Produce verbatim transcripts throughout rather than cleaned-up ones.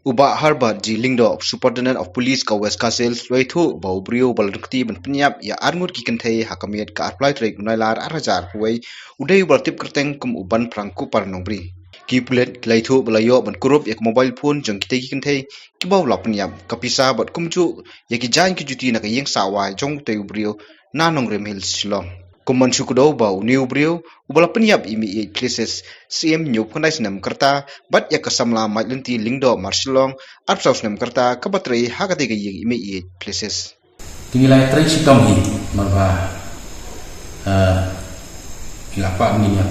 U Bah Herbert G Lyngdoh, Superintendent of Police ka West Khasi Hills, u la ïathuh ba u briew uba la rung kti ban pynïap ïa arngut ki kynthei ha ka miet ka arphew lai tarik u Nailar arhajar arphew wei, u dei uba la tip kyrteng kum u Banphrang Kupar Nongbri. Ki pulit ki la ïathuh ba la ïoh ban kurup ïa ka mobile phone jong kitei ki kynthei kiba u la pynïap, ka pisa bad kumjuh ïa ki jaiñ ki juti na ka ïing sawai jong utei u briew na Nongrim Hills, Shillong. Kum ban shu kdew ba une u briew uba la pynïap i Meiieid Places, Syiem, hynñiewphew khyndai snem ka rta, bad ïa ka samla Maitlynti Lyngdoh mar Shillong, arphew saw snem ka rta, kaba trei ha katei ka ïing i Meiieid Places. Te ngi la trei shitom hi namar ba, eh, ngi la kwah ban ïa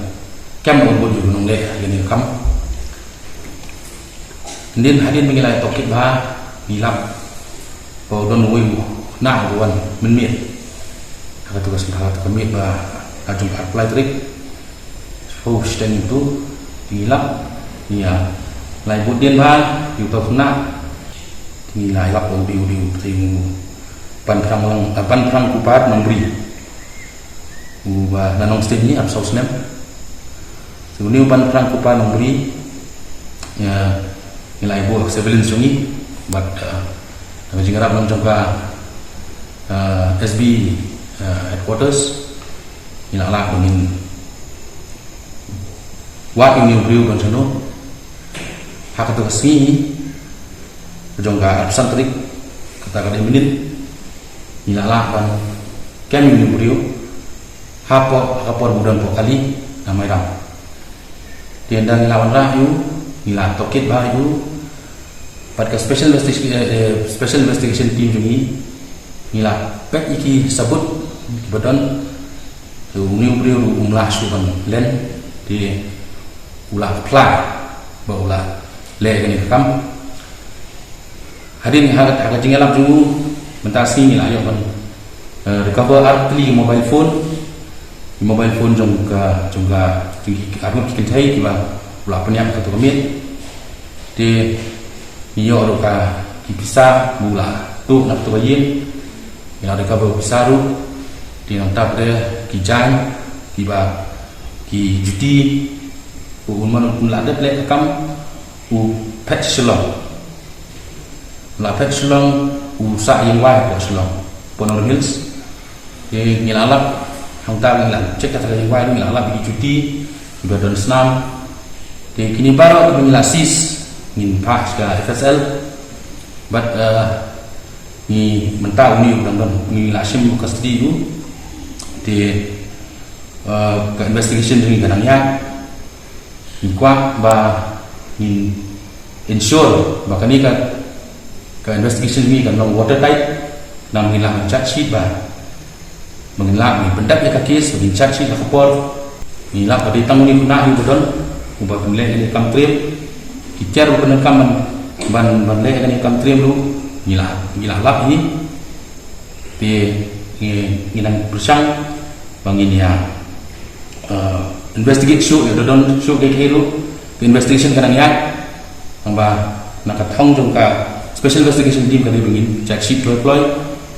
kem u bud ïa u nongleh ïa kane ka kam. Hadien, hadien ba ngi la ïa tohkit bha, ngi lap ba u don uwei u khynnah uba wan mynmiet ha katu ka snem, ha katu ka miet ba la jong ka arphew lai tarik. Shiphew shiteng ïa utu, te ngi lap, ngi ïa lait bud dien bha ïa uta u khynnah. Te ngi la ïa lap ba u dei, u dei u, te u Banphrang Long, eh, Banphrang Kupar Nongbri, uba na Nongstoiñ hi, arphew saw snem. Te une u Banphrang Kupar Nongbri, ïa, ngi la ïa buh surveillance jong ngi bad, eh, ka jingïarap na jong ka, eh, S B, eh, headquarters, ngi la lah ban wad ïa une u briew don shano. Ha katu ka sngi ka jong ka arphew san tarik, kata ka dei mynnin, ngi la lah ban kem ïa une u briew hapoh, ha ka por ba u don hapoh kali na Mairang. Te ynda ngi la wanrah ïa u, ngi la tohkit bha ïa u bad ka special investigation, eh, eh, special investigation team jong ngi, ngi la peit ïa ki sabut kiba don. Te une u briew ruh um lah shuh ban len, te u la phla ba u la leh kane ka kam. Hadien ha, ha ka jingïalap jong u, mynta ka sngi ngi la ïoh ban, eh, recover ar tylli ki mobile phone. Ki mobile phone jong ka, jong ka, jong ki arngut ki kynthei kiba u la pynïap ha katu ka miet. Te ngi ïoh ruh ka, ki pisa ba u la tuh na katu ka ïing. Ngi la recover pisa ruh. Te nangta pat de ki jaiñ, kiba, ki juti, u, u man u la dep leh ka kam, u phet Shillong. La phet Shillong, u sah ïing wai hapoh Shillong, hapoh Nongrim Hills. Te ngi la lap, hangta ngi la check kata ka ïing wai, ngi la lap ïa ki juti kiba don snam. Te kine baroh kiba ngi la seize, ngin phah sha ka F S L. Bad, eh, ngi mynta une u dang don, ngi la shim custody u. Te, eh, ka investigation jong ngi ka dang ïaid. Ngi kwah ba ngin ensure ba kane ka, ka investigation ngi kan long watertight, nang ngin lah ban charge sheet ba, ba ngin lah ngin pyndep ïa ka case, ba ngin charge sheet ha ka por. Ngi lah ba dei tang une u khynnah uba don, uba pynleh ïa kane ka kam triem. Ki tiar ba pyndonkam ban, ban, ban leh ïa kane ka kam triem ruh ngi lah, ngi lah lap hi. Te ngi, ngi nang pyrshang ba ngin ïa, eh, investigate shuh, ïa, da don shuh kiei kiei ruh. Ka investigation ka nang ïaid. Nangba na ka thong jong ka special investigation team ka dei ba ngin charge sheet kloi kloi,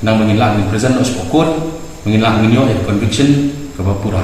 nang ba ngin lah ngin present noh sha court, ba ngin lah ngin ïoh ïa conviction kaba pura.